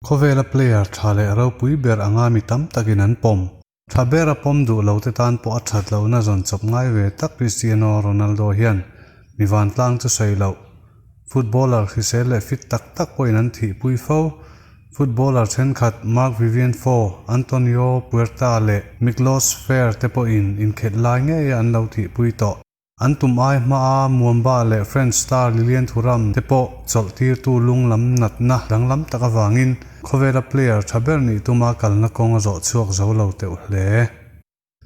Khawvela player tha leh ropui ber anga mi tam takin an pawm. Tha ber a pawm duh lo te tan pawh a that lohna zawn chawp ngai ve tak Cristiano Ronaldo hian mi vantlang chu sawi loh. Footballer hrisel leh fit tak tak pawhin an thihpui fo. Footballer thenkhat Marc-Vivien Foe, Antonio Puerta leh Miklos Fer te pawhin inkhelh lai ngeia an lo thihpui tawh. An tum ai hmaa Muamba leh French star Lilian Thuram te pawh chawlh tirtu lung lam natna danglam tak avangin khawvela player tha ber nih tuma kalna kawng a zawh chhuak zo lo teuh hle.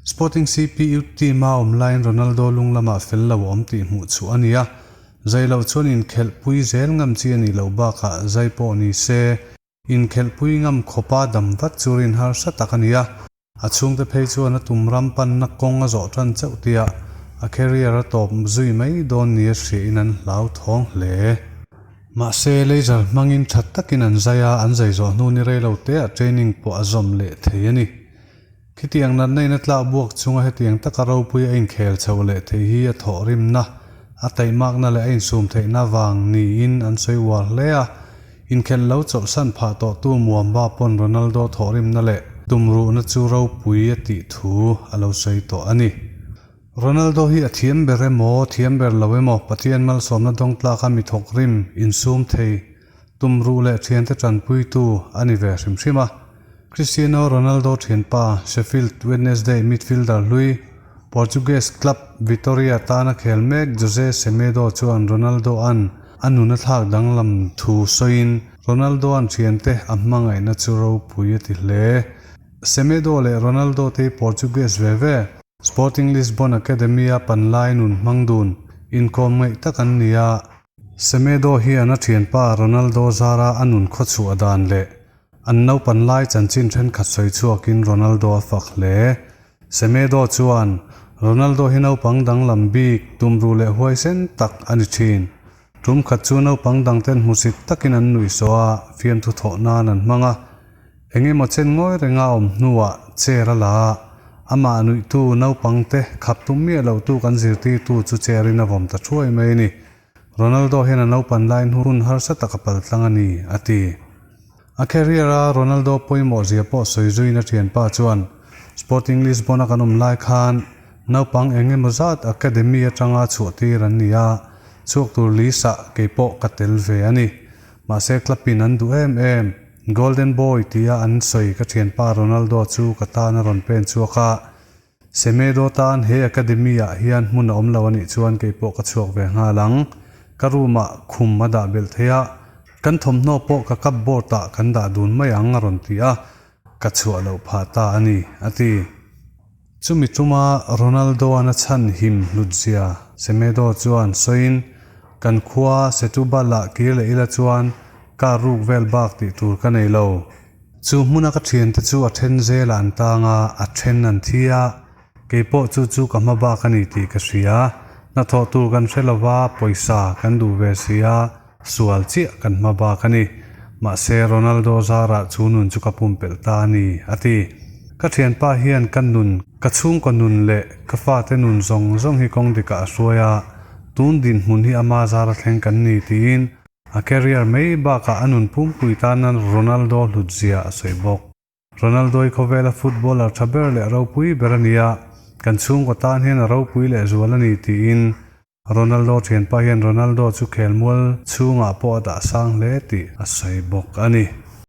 Sporting CP youth team a awm laiin Ronaldo lung lamah fel lo a awm tih hmuh chhuah a ni a, zai loh chuan inkhelh pui zel ngam chi a nih loh bakah zai pawh ni se inkhelh pui ngam khawpa dam vat chu rin harsa tak a ni a. A chhungte phei chuan a tum ram panna kawng a zawh tan chauh tia a career a tawp zui mai dawn nia hriain an hlau thawng hle. Mahse, laser hmangin tha takin an zai a, an zai zawh hnu ni rei lo teah training pawh a zawm leh thei a ni. Khitiang natna in a tlak buak chunga hetiang taka ropui a inkhel chho leh thei hi a thawhrimna, a taihmakna leh a insum theihna vang niin an sawi uar hle a. Inkhelh lo chawlhsan phah tawhtu Muamba pawn Ronaldo thawhrimna leh tumruhna chu ropui a tih thu a lo sawi tawh a ni. Ronaldo hi a thiam ber emaw, thiam ber lo emaw, Pathian malsawmna dawng tlaka mi thawkrim, insum thei, tumruh leh thiante tanpuitu a ni ve hrim hrim a. Cristiano Ronaldo thianpa, Sheffield Wednesday midfielder hlui, Portuguese club Vitoria tana khel mek Jose Semedo chuan Ronaldo-a'n a nun a thlak danglam thu sawiin Ronaldo-a'n thiante a hmangaihna chu ropui a ti hle. Semedo leh Ronaldo te hi Portuguese ve ve. Sporting Lisbon Academy-a panlai nun hmang dun inkawm ngaih tak an ni a. Semedo hian a thianpa Ronaldo zara a nun khawchhuah dan leh an naupan lai chanchin thenkhat sawi chhuakin Ronaldo a fak hle. Semedo chuan, Ronaldo hi naupang danglam bik, tumruh leh huaisen tak a ni thin. Tum khat chu naupang dangten hmusit takin an nuih sawh a, fiamthu thawh nan an hmang a. Eng emaw chen ngawi renga awm hnuah chair a la a, amah nuihtu naupangte khap tum miah lohtu kan zirtirtu chu chair-in a vawm ta thuai mai a ni. Ronaldo hian a naupan laiin hun harsa tak a paltlang a ni, a ti. A career a Ronaldo pawimawh zia pawh sawi zuiin a thianpa chuan, Sporting Lisbon a kan awm lai khan naupang eng emaw zat academy atanga chhuah tir an ni a, chhuak tur list-ah kei pawh ka tel ve a ni. Mahse club in an duh em em. Golden Boy tia an sawi ka thianpa Ronaldo chu ka tan a rawn pen chhuak a, Semedo tan he academy ah hian hmun a awm lo anih chuan kei pawh ka chhuak ve nghal ang. Ka room ah khum a dah belh thei a, kan thawmhnaw pawh ka cupboard ah kan dah dun mai ang a rawn ti a, ka chhuah loh phah ta a ni, a ti. Chumi tuma Ronaldo an a chhan him hlut zia Semedo chuan sawiin, Kan khua Setubal ah kir leh ila chuan car ruk vel bak tih tur ka nei lo. Chu hmuna ka thiante chu a then zelah an tang a, a then an thi a, kei pawh chu chu ka hma bak a ni tih ka hria. Hnathawh tur kan hre lova, pawisa kan duh ve si a, sual chiah kan hma bak a ni. Mahse, Ronaldo zarah chu nun chu ka pumpelh ta a ni, a ti. Ka thianpa hian ka nun, ka chhungkaw nun leh ka fate nun zawng zawng hi kawng dikah a hruai a, tun dinhmun hi ama zara thleng kan ni tiin A career mai bakah a nun pumpui tana Ronaldo hlutzia a sawi bawk. Ronaldo hi khawvela footballer tha ber leh ropui ber a ni a, kan chhungkaw tan hian a ropui leh zual a ni tiin Ronaldo thianpa hian Ronaldo chu khelmual chhungah pawh a dah sang hle tih a sawi bawk a ni.